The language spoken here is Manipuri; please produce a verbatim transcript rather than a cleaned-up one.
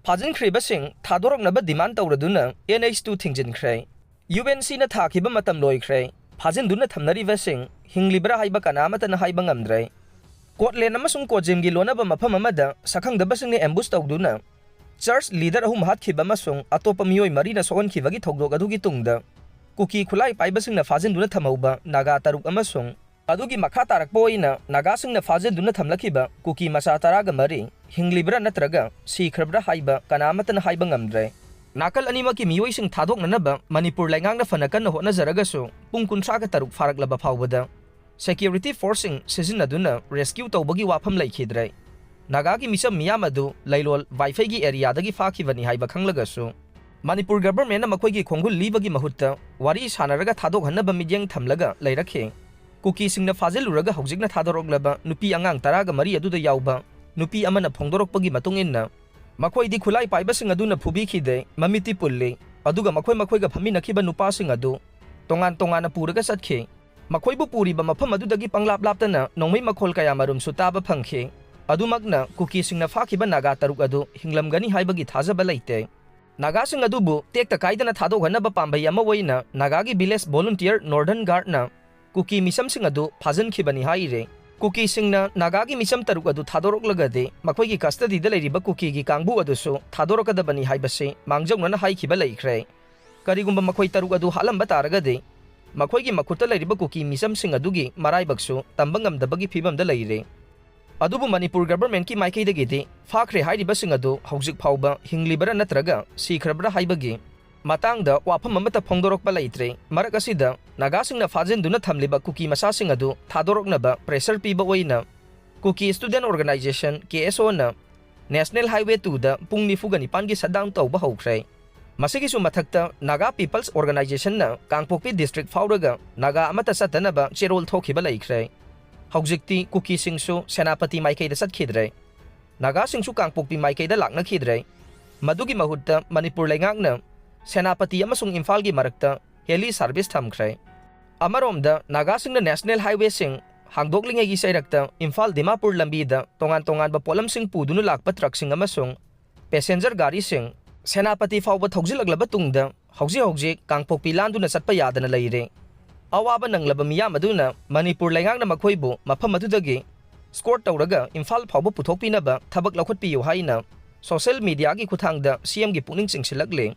ꯐꯥꯖꯤꯟꯈ꯭ꯔꯤꯕꯁꯤꯡ ꯊꯥꯗꯣꯔꯛꯅꯕ demand ꯇꯧꯔꯗꯨꯅ N H two ꯊꯤꯡꯖꯤꯟꯈ꯭ꯔꯦ꯫ U N C ꯅ ꯊꯥꯈꯤꯕ ꯃꯇꯝ ꯂꯣꯏꯈ꯭ꯔꯦ꯫ ꯐꯥꯖꯤꯟꯗꯨꯅ ꯊꯝꯅꯔꯤꯕꯁꯤꯡ ꯍꯤꯡꯂꯤꯕ꯭ꯔꯥ ꯍꯥꯏꯕ ꯀꯅꯥ ꯑꯃꯠꯇꯅ ꯍꯥꯏꯕ ꯉꯝꯗ꯭ꯔꯦ꯫ ꯀꯣꯠꯂꯦꯟ ꯑꯃꯁꯨꯡ ꯀꯣꯖꯤꯝꯒꯤ ꯂꯣꯟꯅꯕ ꯃꯐꯝ ꯑꯃꯗ ꯁꯛꯈꯪꯗꯕꯁꯤꯡꯅ ambush ꯇꯧꯗꯨꯅ church leader ꯑꯍꯨꯝ ꯍꯥꯠꯈꯤꯕ ꯑꯃꯁꯨꯡ ꯑꯇꯣꯞꯄ ꯃꯤꯑꯣꯏ ꯃꯔꯤꯅ ꯁꯣꯛꯍꯟꯈꯤꯕꯒꯤ ꯊꯧꯗꯣꯛ ꯑꯗꯨꯒꯤ ꯇꯨꯡꯗ ꯀꯨꯀꯤ ꯈꯨꯠꯂꯥꯏ ꯄꯥꯏꯕꯁꯤꯡꯅ ꯐꯥꯖꯤꯟꯗꯨꯅ ꯊꯝꯍꯧꯕ ꯅꯥꯒꯥ ꯇꯔꯨꯛ ꯑꯃꯁꯨꯡ ꯑꯗꯨꯒꯤ ꯃꯈꯥ ꯇꯥꯔꯛꯄ ꯑꯣꯏꯅ ꯅꯥꯒꯥꯁꯤꯡꯅ ꯐꯥꯖꯤꯟꯗꯨꯅ ꯊꯝꯂꯛꯈꯤꯕ ꯀꯨꯀꯤ ꯃꯆꯥ ꯇꯔꯥꯒ ꯃꯔꯤ ꯍꯤꯡꯂꯤꯕ꯭ꯔꯥ ꯅꯠꯇ꯭ꯔꯒ ꯁꯤꯈ꯭ꯔꯕ꯭ꯔꯥ ꯍꯥꯏꯕ ꯀꯅꯥ ꯑꯃꯠꯇꯅ ꯍꯥꯏꯕ ꯉꯝꯗ꯭ꯔꯦ꯫ ꯅꯥꯀꯜ ꯑꯅꯤꯃꯛꯀꯤ ꯃꯤꯑꯣꯏꯁꯤꯡ ꯊꯥꯗꯣꯛꯅꯅꯕ ꯃꯅꯤꯄꯨꯔ ꯂꯩꯉꯥꯛꯅ ꯐꯅ ꯀꯟꯅ ꯍꯣꯠꯅꯖꯔꯒꯁꯨ, ꯄꯨꯡ ꯀꯨꯟꯊ꯭ꯔꯥꯒ ꯇꯔꯨꯛ ꯐꯥꯔꯛꯂꯕ ꯐꯥꯎꯕꯗ security forceꯁꯤꯡ ꯁꯤꯖꯤꯟꯅꯗꯨꯅ rescue ꯇꯧꯕꯒꯤ ꯋꯥꯐꯝ ꯂꯩꯈꯤꯗ꯭ꯔꯦ꯫ ꯅꯥꯒꯥꯒꯤ ꯃꯤꯆꯝ ꯃꯤꯌꯥꯝ ꯑꯗꯨ ꯂꯩꯂꯣꯜ ꯋꯥꯏꯐꯩꯒꯤ areaꯗꯒꯤ ꯐꯥꯈꯤꯕꯅꯤ ꯍꯥꯏꯕ ꯈꯪꯂꯒꯁꯨ, ꯃꯅꯤꯄꯨꯔ governmentꯅ ꯃꯈꯣꯏꯒꯤ ꯈꯣꯡꯒꯨꯜ ꯂꯤꯕꯒꯤ ꯃꯍꯨꯠꯇ ꯋꯥꯔꯤ ꯁꯥꯟꯅꯔꯒ ꯊꯥꯗꯣꯛꯍꯟꯅꯕ ꯃꯤꯠꯌꯦꯡ ꯊꯝꯂꯒ ꯂꯩꯔꯛꯈꯤ꯫ ꯀꯨꯀꯤꯁꯤꯡꯅ ꯐꯥꯖꯤꯜꯂꯨꯔꯒ ꯍꯧꯖꯤꯛꯅ ꯊꯥꯗꯣꯔꯛꯂꯕ ꯅꯨꯄꯤ ꯑꯉꯥꯡ ꯇꯔꯥꯒ ꯃꯔꯤ ꯑꯗꯨꯗ ꯌꯥꯎꯕ ꯅꯨꯄꯤ ꯑꯃꯅ ꯐꯣꯡꯗꯣꯔꯛꯄꯒꯤ ꯃꯇꯨꯡ ꯏꯟꯅ, ꯃꯈꯣꯏꯗꯤ ꯈꯨꯠꯂꯥꯏ ꯄꯥꯏꯕꯁꯤꯡ ꯑꯗꯨꯅ ꯐꯨꯕꯤꯈꯤꯗꯦ, ꯃꯃꯤꯠꯇꯤ ꯄꯨꯜꯂꯤ, ꯑꯗꯨꯒ ꯃꯈꯣꯏ ꯃꯈꯣꯏꯒ ꯐꯝꯃꯤꯟꯅꯈꯤꯕ ꯅꯨꯄꯥꯁꯤꯡ ꯑꯗꯨ ꯇꯣꯉꯥꯟ ꯇꯣꯉꯥꯟꯅ ꯄꯨꯔꯒ ꯆꯠꯈꯤ꯫ ꯃꯈꯣꯏꯕꯨ ꯄꯨꯔꯤꯕ ꯃꯐꯝ ꯑꯗꯨꯗꯒꯤ ꯄꯪꯂꯥꯞ ꯂꯥꯞꯇꯅ ꯅꯣꯡꯃꯩ ꯃꯈꯣꯜ ꯀꯌꯥꯃꯔꯨꯝꯁꯨ ꯇꯥꯕ ꯐꯪꯈꯤ꯫ ꯑꯗꯨꯃꯛꯅ ꯀꯨꯀꯤꯁꯤꯡꯅ ꯐꯥꯈꯤꯕ ꯅꯥꯒꯥ ꯇꯔꯨꯛ ꯑꯗꯨ ꯍꯤꯡꯂꯝꯒꯅꯤ ꯍꯥꯏꯕꯒꯤ ꯊꯥꯖꯕ ꯂꯩꯇꯦ꯫ ꯅꯥꯒꯥꯁꯤꯡ ꯑꯗꯨꯕꯨ ꯇꯦꯛꯇ ꯀꯥꯏꯗꯅ ꯊꯥꯗꯣꯛꯍꯟꯅꯕ ꯄꯥꯝꯕꯩ ꯑꯃ ꯑꯣꯏꯅ ꯅꯥꯒꯥꯒꯤ village volunteer Northern Guardꯅ ꯀꯨꯀꯤ ꯃꯤꯆꯝꯁꯤꯡ ꯑꯗꯨ ꯐꯥꯖꯤꯟꯈꯤꯕꯅꯤ ꯍꯥꯏꯔꯦ꯫ ꯀꯨꯀꯤꯁꯤꯡꯅ ꯅꯥꯒꯥꯒꯤ ꯃꯤꯆꯝ ꯇꯔꯨꯛ ꯑꯗꯨ ꯊꯥꯗꯣꯔꯛꯂꯒꯗꯤ ꯃꯈꯣꯏꯒꯤ custodyꯗ ꯂꯩꯔꯤꯕ ꯀꯨꯀꯤꯒꯤ ꯀꯥꯡꯕꯨ ꯑꯗꯨꯁꯨ ꯊꯥꯗꯣꯔꯛꯀꯗꯕꯅꯤ ꯍꯥꯏꯕꯁꯤ ꯃꯥꯡꯖꯧꯅꯅ ꯍꯥꯏꯈꯤꯕ ꯂꯩꯈ꯭ꯔꯦ꯫ ꯀꯔꯤꯒꯨꯝꯕ ꯃꯈꯣꯏ ꯇꯔꯨꯛ ꯑꯗꯨ ꯍꯥꯠꯂꯝꯕ ꯇꯥꯔꯒꯗꯤ ꯃꯈꯣꯏꯒꯤ ꯃꯈꯨꯠꯇ ꯂꯩꯔꯤꯕ ꯀꯨꯀꯤ ꯃꯤꯆꯝꯁꯤꯡ ꯑꯗꯨꯒꯤ ꯃꯔꯥꯏꯕꯛꯁꯨ ꯇꯝꯕ ꯉꯝꯗꯕꯒꯤ ꯐꯤꯕꯝꯗ ꯂꯩꯔꯦ꯫ ꯑꯗꯨꯕꯨ ꯃꯅꯤꯄꯨꯔ governmentꯀꯤ ꯃꯥꯏꯀꯩꯗꯒꯤꯗꯤ ꯐꯥꯈ꯭ꯔꯦ ꯍꯥꯏꯔꯤꯕꯁꯤꯡ ꯑꯗꯨ ꯍꯧꯖꯤꯛ ꯐꯥꯎꯕ ꯍꯤꯡꯂꯤꯕꯔꯥ ꯅꯠꯇ꯭ꯔꯒ ꯁꯤꯈ꯭ꯔꯕ꯭ꯔꯥ ꯍꯥꯏꯕꯒꯤ ꯃꯇꯥꯡꯗ ꯋꯥꯐꯝ ꯑꯃꯠꯇ ꯐꯣꯡꯗꯣꯔꯛꯄ ꯂꯩꯇ꯭ꯔꯦ꯫ ꯃꯔꯛ ꯑꯁꯤꯗ ꯅꯥꯒꯥꯁꯤꯡꯅ ꯐꯥꯖꯤꯟꯗꯨꯅ ꯊꯝꯂꯤꯕ ꯀꯨꯀꯤ ꯃꯆꯥꯁꯤꯡ ꯑꯗꯨ ꯊꯥꯗꯣꯔꯛꯅꯕ pressure ꯄꯤꯕ ꯑꯣꯏꯅ Kuki Student Organization, KSOꯅ National Highway twoꯗ ꯄꯨꯡ ꯅꯤꯐꯨꯒ ꯅꯤꯄꯥꯟꯒꯤ shutdown ꯇꯧꯕ ꯍꯧꯈ꯭ꯔꯦ꯫ ꯃꯁꯤꯒꯤꯁꯨ ꯃꯊꯛꯇ Naga People's Organizationꯅ ꯀꯥꯡꯄꯣꯛꯄꯤ district ꯐꯥꯎꯔꯒ ꯅꯥꯒꯥ ꯑꯃꯠꯇ ꯆꯠꯇꯅꯕ ꯆꯦꯔꯣꯜ ꯊꯣꯛꯈꯤꯕ ꯂꯩꯈ꯭ꯔꯦ꯫ ꯍꯧꯖꯤꯛꯇꯤ ꯀꯨꯀꯤꯁꯤꯡꯁꯨ ꯁꯦꯅꯥꯄꯇꯤ ꯃꯥꯏꯀꯩꯗ ꯆꯠꯈꯤꯗ꯭ꯔꯦ꯫ ꯅꯥꯒꯥꯁꯤꯡꯁꯨ ꯀꯥꯡꯄꯣꯛꯄꯤ ꯃꯥꯏꯀꯩꯗ ꯂꯥꯛꯅꯈꯤꯗ꯭ꯔꯦ꯫ ꯃꯗꯨꯒꯤ ꯃꯍꯨꯠꯇ ꯃꯅꯤꯄꯨꯔ ꯂꯩꯉꯥꯛꯅ ꯁꯦꯅꯥꯄꯇꯤ ꯑꯃꯁꯨꯡ ꯏꯝꯐꯥꯜꯒꯤ ꯃꯔꯛꯇ heli service ꯊꯝꯈ꯭ꯔꯦ꯫ ꯑꯃꯔꯣꯝꯗ ꯅꯥꯒꯥꯁꯤꯡꯅ National Highwayꯁꯤꯡ ꯍꯥꯡꯗꯣꯛꯂꯤꯉꯩꯒꯤ ꯆꯩꯔꯛꯇ ꯏꯝꯐꯥꯜ ꯗꯤꯃꯥꯄꯨꯔ ꯂꯝꯕꯤꯗ ꯇꯣꯉꯥꯟ ꯇꯣꯉꯥꯟꯕ ꯄꯣꯠꯂꯝꯁꯤꯡ ꯄꯨꯗꯨꯅ ꯂꯥꯛꯄ truckꯁꯤꯡ ꯑꯃꯁꯨꯡ ꯄꯦꯁꯦꯟꯖꯔ ꯒꯥꯔꯤꯁꯤꯡ ꯁꯦꯅꯥꯄꯇꯤ ꯐꯥꯎꯕ ꯊꯧꯖꯤꯜꯂꯛꯂꯕ ꯇꯨꯡꯗ ꯍꯧꯖꯤꯛ ꯍꯧꯖꯤꯛ ꯀꯥꯡꯄꯣꯛꯄꯤ ꯂꯥꯟꯗꯨꯅ ꯆꯠꯄ ꯌꯥꯗꯅ ꯂꯩꯔꯦ꯫ ꯑꯋꯥꯕ ꯅꯪꯂꯕ ꯃꯤꯌꯥꯝ ꯑꯗꯨꯅ ꯃꯅꯤꯄꯨꯔ ꯂꯩꯉꯥꯛꯅ ꯃꯈꯣꯏꯕꯨ ꯃꯐꯝ ꯑꯗꯨꯗꯒꯤ ꯁ꯭ꯀꯣꯔꯠ ꯇꯧꯔꯒ ꯏꯝꯐꯥꯜ ꯐꯥꯎꯕ ꯄꯨꯊꯣꯛꯄꯤꯅꯕ ꯊꯕꯛ ꯂꯧꯈꯠꯄꯤꯌꯨ ꯍꯥꯏꯅ ꯁꯣꯁꯦꯜ ꯃꯤꯗꯤꯌꯥꯒꯤ ꯈꯨꯠꯊꯥꯡꯗ ꯁꯤ ꯑꯦꯝꯒꯤ ꯄꯨꯛꯅꯤꯡ ꯆꯤꯡꯁꯤꯜꯂꯛꯂꯦ꯫